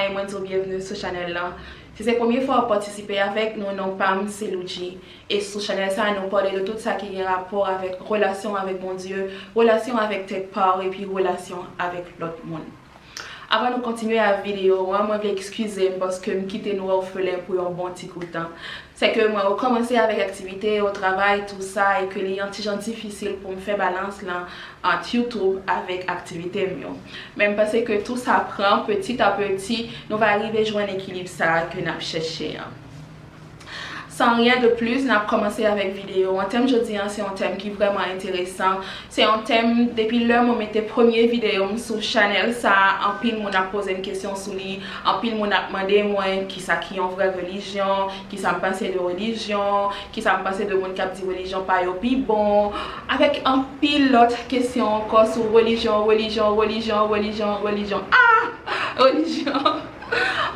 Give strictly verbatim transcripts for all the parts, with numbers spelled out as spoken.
E mwen di w byenvni sou chanèl lan. Si se premye fwa w ap patisipe avèk nou, non pa m se Loudji. E sou chanèl sa, nou pale de tout sa ki gen rapò avèk relasyon avèk Bondye, relasyon avèk tèt pa w, epi relasyon avèk lòt moun. Avan nou kontinye ak videyo an, mwen vle eskize m paske m kite nou òfelen pou yon bon ti kou tan. Se ke mwen rekòmanse avèk aktivite yo, travay, tou sa, e ke li yon ti jan difisil pou m fè balans lan ant YouTube avèk aktivite m yo. Men m panse ke tou sa pran, petit à petit, nou va rive jwenn ekilib sa a ke n ap chèche an. San ryen de plis, n ap kòmanse avèk videyo an. Tèm jodi an, se yon tèm ki vrèman enteresan. Se yon tèm, depi lè mwen mete premye videyo m sou chanèl sa a, anpil moun ap poze m kesyon sou li, anpil moun ap mande mwen kisa ki yon vrè relijyon, kisa m panse de relijyon, kisa m panse de moun k ap di relijyon pa yo pi bon, avèk anpil lòt kesyon ankò sou relijyon, relijyon, relijyon, relijyon, relijyon. Ah! Relijyon.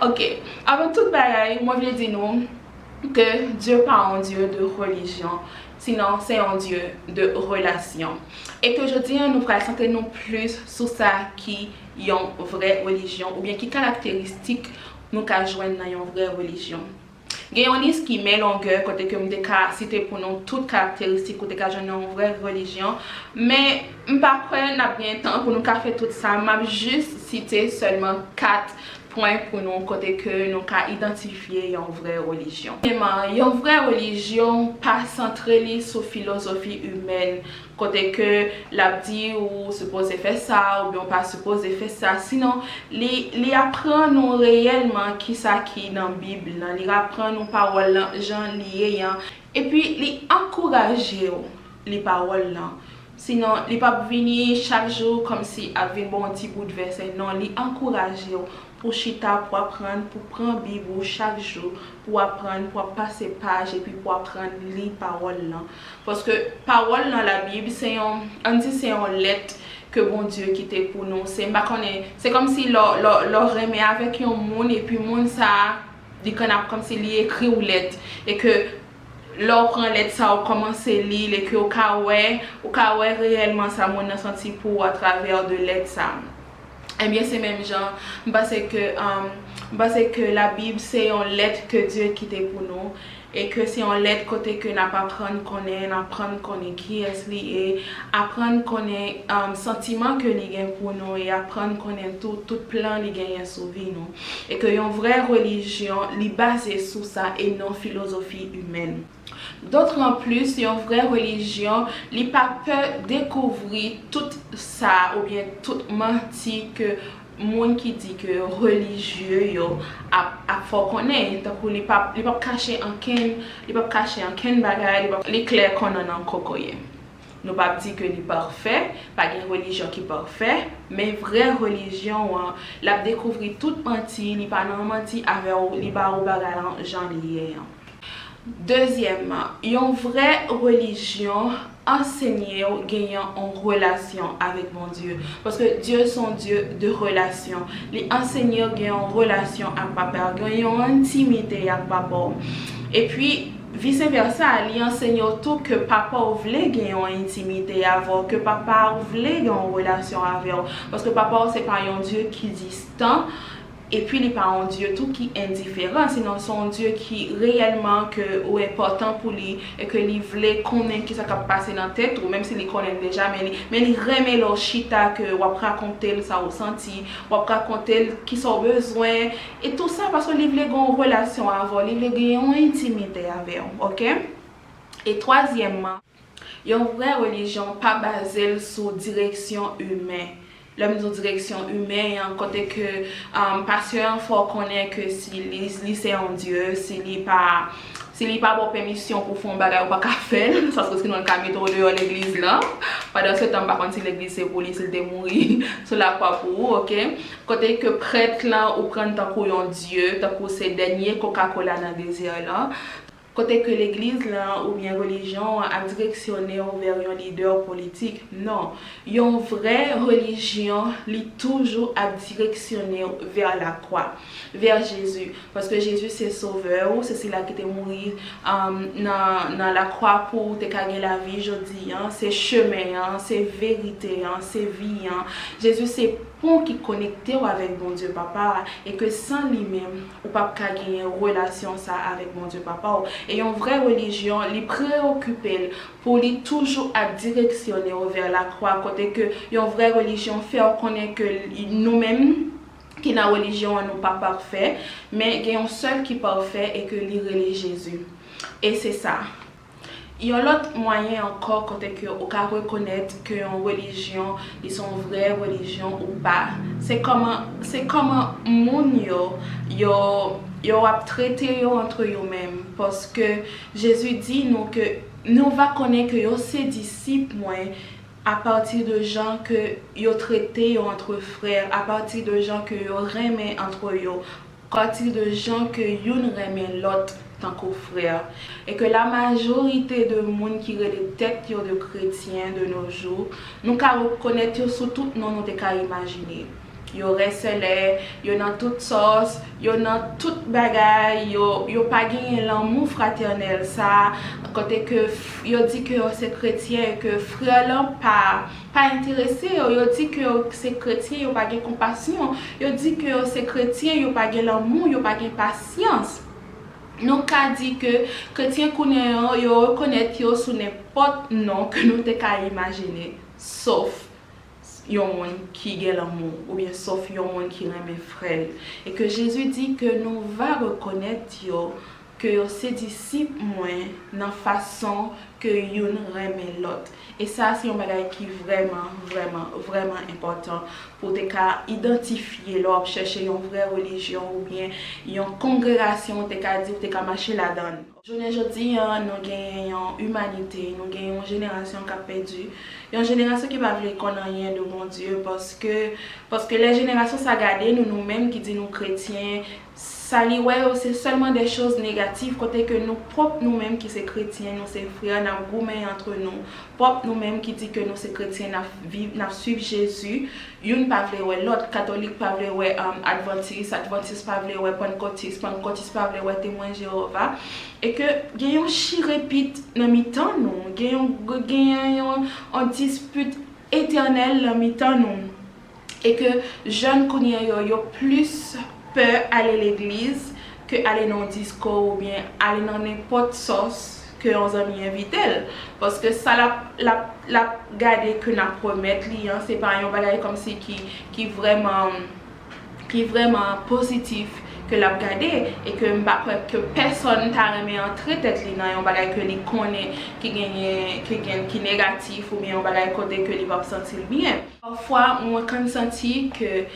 Ok. Avan tout bagay, mwen vle di nou ke Dye pa yon Dye de relijyon, sinon se yon Dye de relasyon. E ke jodi an nou pral santre nou plis sou sa ki yon vrè relijyon, oubyen ki karakteristik nou ka jwenn nan yon vrè relijyon. Gen yon lis ki men longè kote ke m te ka site pou nou tout karakteristik ou te ka jwenn nan yon vrè relijyon, men m pa kwè n ap gen tan pou nou ka fè tout sa, m ap jis site sèlman kat pwen pou nou kote ke nou ka idantifye yon vrè relijyon. Premyèman, yon vrè relijyon pa santre li sou filozofi imèn, kote ke l ap di ou sipoze fè sa oubyen ou pa sipoze fè sa. Sinon, li, li aprann ou reyèlman kisa ki nan Bib lan, li aprann ou pawòl lan jan li ye an, epi li ankouraje w li pawòl lan. Sinon, li p ap vini chak jou kòmsi ap vin ba w yon ti bout vèsè. Non, li ankouraje w pou chita, pou aprann, pou pran Bib ou chak jou, pou aprann, pou ap pase paj, epi pou aprann li pawòl lan. Paske pawòl nan Labib, se yon, ann di se yon lèt ke Bondye kite pou nou. Se, m pa konnen, se kòmsi lè w, lè w, lè w renmen avèk yon moun, epi moun sa a, li konn ap kòmsi li ekri w lèt, e ke lè w pran lèt sa, w kòmanse li l, e ke w ka wè, ou ka wè reyèlman sa moun nan santi pou ou atravè de lèt sa. Ebyen, se menm jan, m panse ke, um, m panse ke Labib se yon lèt ke Dye kite pou nou, e ke se yon lèt kote ke n ap aprann konnen, n aprann konnen kiyès li ye, aprann konnen, um, santiman ke li gen pou nou, e aprann konnen tou, tout plan li genyen sou vi nou. E ke yon vrè relijyon, li baze sou sa e non filozofi imèn. Dotranplis, yon vrè relijyon, li pa pè dekouvri tout sa oubyen tout manti ke moun ki di ke relijye yo ap, ap fè w konnen. Tankou li p ap, li p ap kache ankenn, li p ap kache ankenn bagay, li p ap, li klè kon nannan kokoye. Nou p ap di ke li pafè, pa gen relijyon ki pafè, men vrè relijyon an, l ap dekouvri tout manti, li pa nan manti avè w, li ba ou bagay lan jan li ye an. Dezyèmman, yon vrè relijyon ansenye w genyen yon relasyon avèk Bondye. Paske Dye se yon Dye de relasyon. Li ansenye w gen yon relasyon ak Papa w, gen yon entimite ak Papa w. Epi, vise vèsa, li ansenye w tou ke Papa w vle gen yon entimite avè w, ke Papa w vle gen yon relasyon avè w. Paske Papa w se pa yon Dye ki distan, epi li pa yon Dye tou ki endiferan, sinon se yon Dye ki reyèlman ke ou enpòtan pou li e ke li vle konnen kisa k ap pase nan tèt ou, menm si li konnen l deja, men li, men li renmen lè w chita ke w ap rakonte l sa ou santi, w ap rakonte l kisa w bezwen, e tou sa paske li vle gen yon relasyon avè w, li vle gen yon entimite avè w, oke? E twazyèmman, yon vrè relijyon pa baze l sou direksyon imen. Lè m di w direksyon imen an, kote ke, um, pastè an fè w konnen ke si li, li se yon dye, si li pa, si li pa ba w pèmisyon pou fè yon bagay, ou pa ka fè l, paske sinon l ka mete w deyò legliz lan. Pandan se tan, m pa konn si legliz se pou li, si l te mouri sou lakwa pou ou, oke? Kote ke prèt lan, ou pran l tankou yon dye, tankou se dènye Coca-Cola nan dezè lan. Kote ke legliz lan oubyen relijyon an ap direksyone w vè yon lidè politik. Non, yon vrè relijyon, li toujou ap direksyone w vè lakwa, vè Jezi. Paske Jezi se sovè ou, se sila ki te mouri, um, nan, nan lakwa pou ou te ka gen lavi jodi an, se chemen an, se verite an, se vi an. Jezi se pon ki konekte w avèk Bondye Papa a, e ke san li menm, ou p ap ka genyen relasyon sa avèk Bondye Papa w. E yon vrè relijyon, li preyokipe l pou li toujou ap direksyone w vè lakwa, kote ke yon vrè relijyon fè w konnen ke li- nou menm ki nan relijyon an, nou pa pafè, men gen yon sèl ki pafè e ke li rele Jezi. E se sa. Yon lòt mwayen ankò kote ke ou ka rekonèt ke yon relijyon, li se yon vrè relijyon ou pa, se kòman, se kòman moun yo, yo, yo ap trete yo antre yo menm. Paske Jezi di nou ke nou va konnen ke yo se disip mwen apati de jan ke yo trete yo antre frè, apati de jan ke yo renmen antre yo, apati de jan ke youn renmen lòt tankou frè. E ke la majorite de moun ki rele tèt yo de kretyen de nos jours, nou ka rekonèt yo sou tout non nou te ka imajine. Yo rèsèlè, yo nan tout sòs, yo nan tout bagay, yo, yo pa genyen lanmou fratènèl sa, kote ke f- yo di ke yo se kretyen e ke frè lan pa, pa enterese yo, yo di ke yo se kretyen, yo pa gen konpasyon, yo di ke yo se kretyen, yo pa gen lanmou, yo pa gen pasyans. Nou ka di ke kretyen kounye an, yo rekonèt yo sou nenpòt non ke nou te ka imajine, sof yon moun ki gen lanmou, oubyen sof yon moun ki renmen frè l. E ke Jezi di ke nou va rekonèt yo, ke yo se disip mwen nan fason ke youn renmen lòt. E sa se yon bagay ki vrèman, vrèman, vrèman enpòtan pou w te ka idantifye lè w ap chèche yon vrè relijyon oubyen yon kongregasyon ou te ka di ou te ka mache ladan l. Jounen jodi an, nou genyen yon imanite, nou genyen yon jenerasyon k ap pèdi, yon jenerasyon ki pa vle konn anyen de Bondye, paske, paske lè jenerasyon sa gade nou, nou menm ki di nou kretyen, sa li wè yo se sèlman de choz negatif, kote ke nou pwòp nou menm ki se kretyen, nou se frè, n ap goumen antre nou, pwòp nou menm ki di ke nou se kretyen, n ap viv, n ap swiv Jezi, youn pa vle wè lòt, katolik pa vle wè, um, advantis, advantis pa vle wè pannkotis, pannkotis pa vle wè temwen Jewova, e ke gen yon chirepit nan mitan nou, gen yon, gen yon, yon dispit etènèl nan mitan nou, e ke jèn kounye a yo, yo plis pè ale legliz ke ale nan yon disko oubyen ale nan nenpòt sòs ke yon zanmi envite l. Paske sa l ap, l ap, l ap gade ke n ap remèt li an, se pa yon bagay kòmsi ki, ki vrèman, ki vrèman pozitif ke l ap gade, e ke m pa kwè ke pèsonn ta renmen antre tèt li nan yon bagay ke li konnen ki genyen, ki gen, ki negatif oubyen yon bagay kote ke li p ap santi l byen. Pafwa, mwen konn santi ke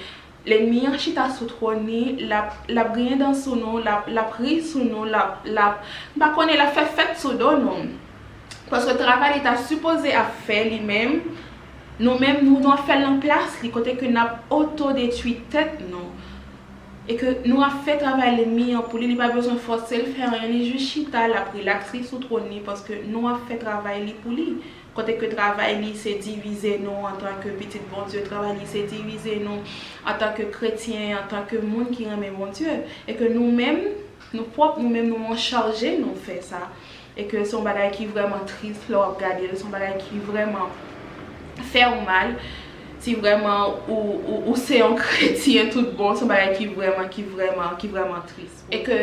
lènmi an chita sou twòn li, l ap, l ap griyen dan sou nou, l ap, l ap ri sou nou, l ap, l ap, m pa konnen, l ap fè fèt sou do nou. Paske travay li ta sipoze ap fè li menm, nou menm, nou, nou ap fè l nan plas li, kote ke n ap otodetwi tèt nou. E ke nou ap fè travay lènmi an pou li, li pa bezwen fòse l fè anyen, li jis chita, l ap rilaks li sou twòn li, paske nou ap fè travay li pou li. Kote ke travay li se divize nou antanke pitit Bondye, travay li se divize nou antanke kretyen, antanke moun ki renmen Bondye. E ke nou menm, nou pwòp, nou menm, nou anchaje nou fè sa. E ke se yon bagay ki vrèman tris lè w ap gade l, se yon bagay ki vrèman fè w mal. Si vrèman ou, ou, ou se yon kretyen tout bon, se yon bagay ki vrèman, ki vrèman, ki vrèman tris. E ke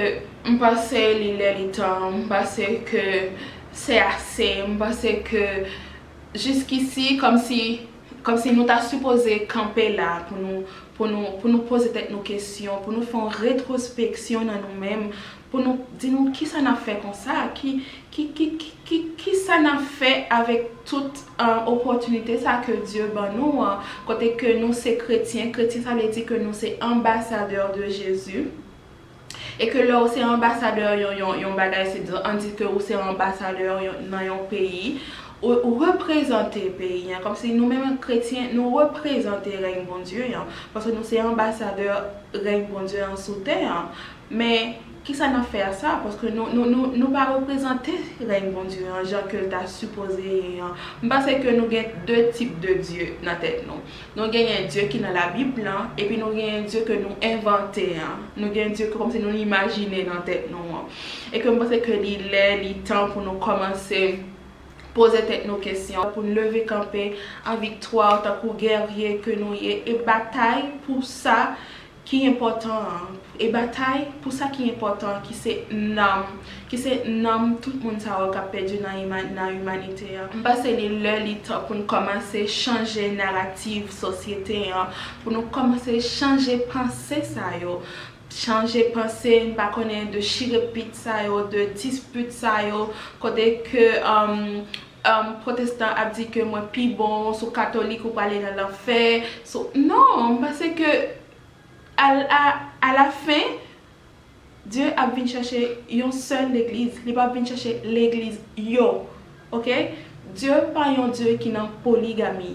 m panse li lè li tan, m panse ke se ase, m panse ke jiskisi, kòmsi, kòmsi nou ta sipoze kanpe la pou nou, pou nou, pou nou poze tèt nou kesyon, pou nou fè yon retwospeksyon nan nou menm, pou nou di nou kisa n ap fè konsa, ki, ki, ki, ki, ki, kisa n ap fè avèk tout, euh, opòtinite sa ke Dye ban nou an, kote ke nou se kretyen, kretyen sa vle di ke nou se anbasadè de Jezi. E ke lè w se anbasadè yon, yon, yon bagay, se di, ann di ke ou se anbasadè yon, nan yon peyi, ou, ou reprezante peyi an. Kòmsi nou menm kretyen, nou reprezante rèy Bondye an. Paske nou se anbasadè rèy Bondye an sou tè an. Men, kisa n ap fè a sa? Paske nou, nou, nou, nou pa reprezante rèy Bondye an jan ke l ta sipoze ye an. M panse ke nou gen de tip de Dye nan tèt nou. Nou genyen Dye ki nan Labib lan, epi nou genyen Dye ke nou envante an. Nou gen Dye ke kòmsi nou imajine nan tèt nou an. E ke m panse ke li lè, li tan pou nou kòmanse poze tèt nou kesyon, pou n leve kanpe an viktwa tankou gèrye ke nou ye e batay pou sa ki enpòtan an. E batay pou sa ki enpòtan, ki se nanm, ki se nanm tout moun sa yo k ap pèdi nan ima- nan imanite an. M panse li lè, li tan pou n kòmanse chanje narativ sosyete an, pou nou kòmanse chanje panse sa yo. Chanje panse, m pa konnen, de chirepit sa yo, de dispit sa yo, kote ke um, um, pwotestan ap di ke mwen pi bon, si w katolik ou prale nan lanfè. So, non, m panse ke a, a, a la fen, Dye ap vin chèche yon sèl legliz. Li p ap vin chèche legliz yo. Oke? Dye pa yon Dye ki nan poligami.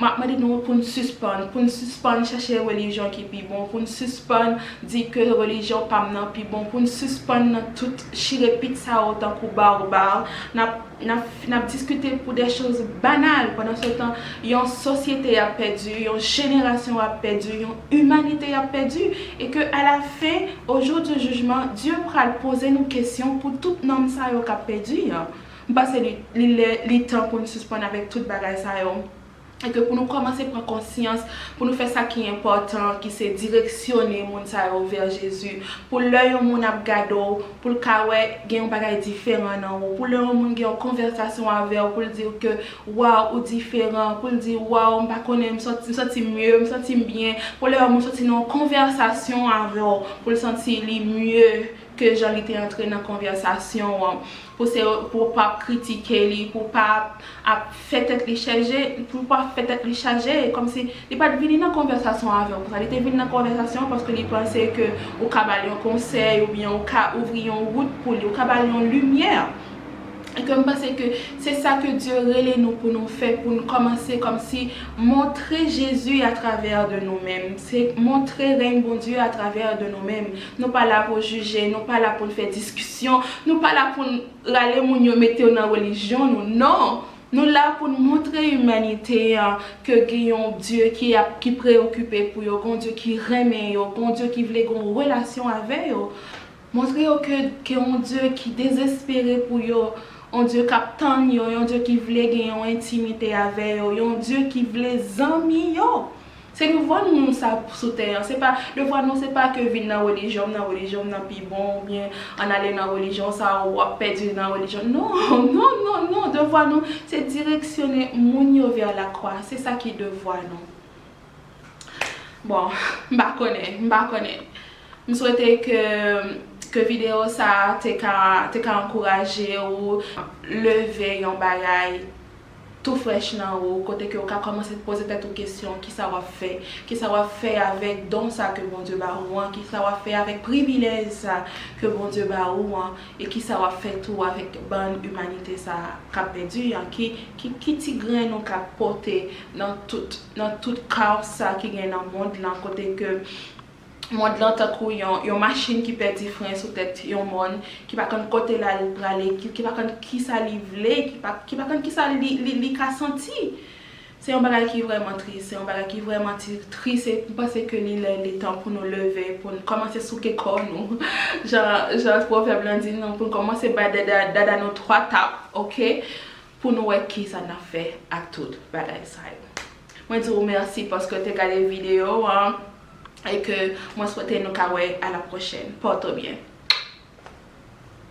M ap mande nou pou n sispann, pou n sispann chèche relijyon ki pi bon, pou n sispann di ke relijyon pa m nan pi bon, pou n sispann nan tout chirepit sa yo tankou barbare. N ap, n ap, n ap diskite pou de choz banal. Pandan se tan, yon sosyete ap pèdi, yon jenerasyon ap pèdi, yon imanite ap pèdi, e ke a la fen, au jour du jugement, Dye pral poze nou kesyon pou tout nanm sa yo k ap pèdi an. M panse li, li lè, li tan pou n sispann avèk tout bagay sa yo. E ke pou nou kòmanse pran konsyans, pou nou fè sa ki enpòtan, ki se direksyone moun sa yo vè Jezi. Pou lè yon moun ap gade w, pou l ka wè gen yon bagay diferan nan ou. Pou lè yon moun gen yon konvèsasyon avè w, pou l di w ke, waw, ou diferan. Pou l di, waw, m pa konnen, m santi, m santi m mye, m santi m byen. Pou lè yon moun soti nan yon konvèsasyon avè w, pou l santi li mye ke jan li te antre nan konvèsasyon an, pou se, pou w pa ap kritike li, pou w pa ap, ap fè tèt li chaje, pou w pa ap fè tèt li chaje, kòmsi li pa t vini nan konvèsasyon avè w konsa, li te vin nan konvèsasyon paske li panse ke ou ka ba l yon konsèy oubyen ou ka ouvri yon wout pou li, ou ka ba l yon limyè. E ke m panse ke se sa ke Dye rele nou pou nou fè, pou nou kòmanse kòmsi montre Jezi atravè de nou menm. Se montre rèy Bondye atravè de nou menm. Nou pa la pou jije, nou pa la pou n fè diskisyon, nou pa la pou n rale moun yo mete yo nan relijyon nou. Non! Nou la pou n montre imanite an ke gen yon Dye ki ap, ki preyokipe pou yo, gen yon Dye ki renmen yo, gen yon Dye ki vle gen yon relasyon avè yo. Montre yo ke, ke yon Dye ki dezespere pou yo, yon Dye k ap tann yo, yon Dye ki vle gen yon entimite avè yo, yon Dye ki vle zanmi yo. Se devwa nou sa sou tè an. Se pa, devwa nou se pa ke vin nan relijyon m nan, relijyon m nan pi bon, oubyen ann ale nan relijyon sa a, w ap pèdi nan relijyon. Non, non, non, non. Devwa nou se direksyone moun yo vè lakwa. Se sa ki devwa nou. Bon, m pa konnen, m pa konnen. M swete ke, ke videyo sa a te ka, te ka ankouraje ou leve yon bagay tou frèch nan ou, kote ke ou ka kòmanse poze tèt ou kesyon, kisa w ap fè? Kisa w ap fè avèk don sa ke Bondye ba ou an? Kisa w ap fè avèk privilèj sa ke Bondye ba ou an? E kisa w ap fè tou avèk bann imanite sa k ap pèdi an? Ki, ki, ki ti grenn ou ka pote nan tout, nan tout kaw sa ki gen nan mond lan, kote ke mond lan tankou yon, yon machin ki pèdi fren sou tèt yon mòn, ki pa konn kote l al prale, ki, ki pa konn kisa li vle, ki pa, ki pa konn kisa li, li, li ka santi. Se yon bagay ki vrèman tris, se yon bagay ki vrèman ti-, tris, e m panse ke li lè, li tan pou nou leve, pou n kòmanse souke kò nou. Jan, jan pwovèb lan di nou, pou n kòmanse bay dada, dada nou twa tap, oke? Pou nou wè kisa n ap fè ak tout bagay sa yo. Mwen di w mèsi paske w te gade videyo an, e ke mwen swete nou ka wè a la pwochèn. Pòte w byen.